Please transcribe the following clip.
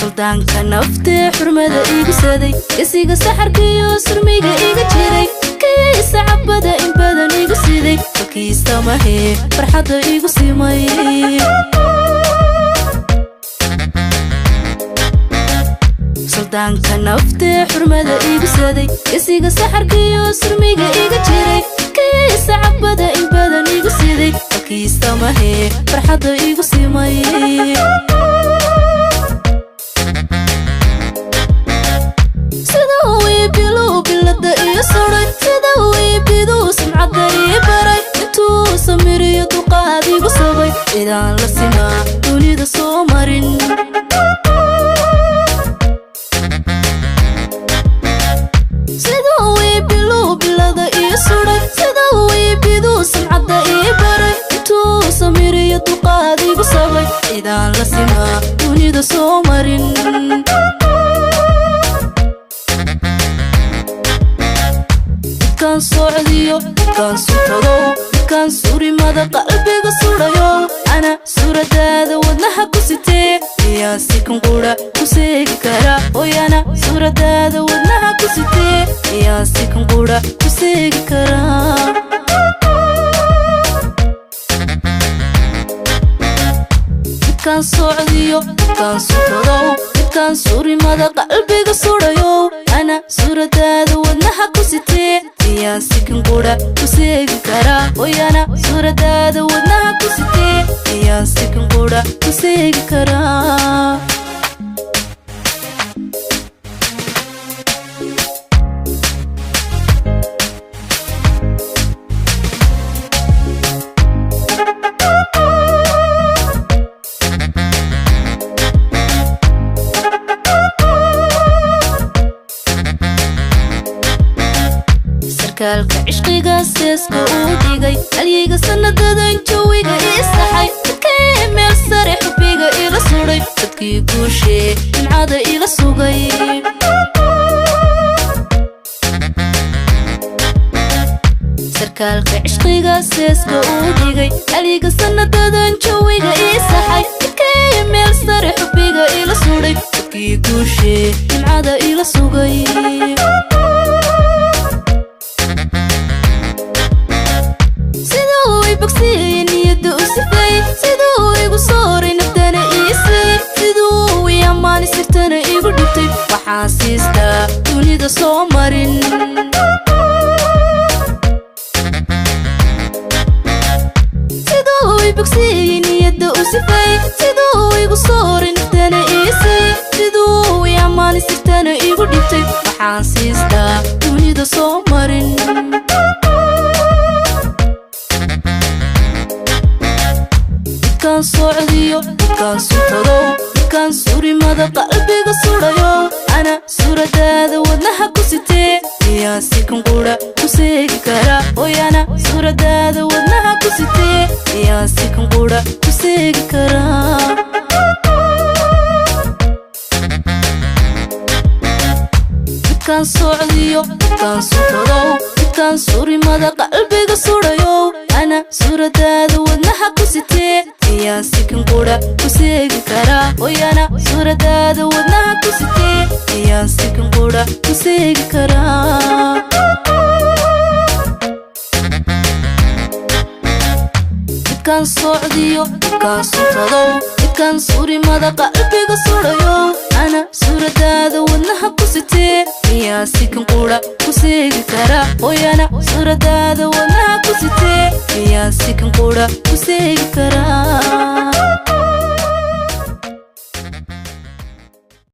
Suldaanka naftee xurmada igu saday, gesiga saxarkiyo surmiga iga jiray, kiisa cabada in badan igu siday, halkiisa mahee farxadda igu simay. Suldaanka naftee xurmada igu saday, gesiga saxarkiyo surmiga iga jiray, kiisa cabada in badan igu siday, halkiisa mahee farxadda igu simay. Sida uu bilow bilada iyo suray, sida uu biduu sumcadda ii baray, intuu samiriyo dulqaad igu sabay, idaan la simaa dunida soo marin. Sida uu bilow bilada iyo suray, sida uu biduu sumcadda ii baray, intuu samiriyo dulqaad igu sabay, idaan la simaa dunida soo marin. Midkaan socdiyo midkaan suntadow, midkaan surimada qalbiga sudhayow, ana suuradaada wadnaha ku sitee, miyaa sikan qura ku seegi kara? Hoyana suuradaada wadnaha ku sitee, miyaa sikan qura ku seegi kara? Midkaan socdiyo midkaan suntadow, midkaan surimada qalbiga sudhayow, ana suuradaada wadnaha ku sitee, miyaa sikan qura ku seegi kara? Hoyana suuradaada wadnaha ku sitee, miyaa sikan qura ku seegi kara? Sarkaalka cishqiga seeska uu dhigay, halyeyga sanadadan jawiga ii saxay, dadkii meel sare xubbiga ila sudhay, dadkii guushee nimcada ila sugay. Sarkaalka cishqiga seeska uu dhigay, halyeyga sanadadan jawiga ii saxay, dadkii meel sare xubbiga ila sudhay, dadkii guushee nimcada ila sugay. Sida uu i bogsiiyey niyadda u sifeeyey, sida uu igu sooray naftana ii siiyey, siduu ii ammaani sirtana igu dhibtay, waxaan siistaa dunida soo marin. Sida uu i bogsiiyey niyadda u sifeeyey, sida uu igu sooray naftana ii siiyey, siduu ii ammaani sirtana igu dhibtay, waxaan siistaa dunida soo marin. Midkaan socdiyo midkaan suntadow, midkaan surimada qalbiga sudhayow, ana suuradaada wadnaha ku sitee, miyaa sikan qura ku seegi kara? Hoyana suuradaada wadnaha ku sitee, miyaa sikan qura ku seegi kara? Midkaan socdiyo midkaan suntadow, midkaan surimada qalbiga sudhayow, ana suuradaada wadnaha ku sitee, miyaa sikan qura ku seegi kara? Hoyana suuradaada wadnaha ku sitee, miyaa sikan qura ku seegi kara? Midkaan socdiyo midkaan suntadow, midkaan surimada qalbiga sudhayow, ana suuradaada wadnaha ku sitee, miyaa sikan qura ku seegi kara? Hoyana suuradaada wadnaha ku sitee, miyaa sikan qura ku seegi kara?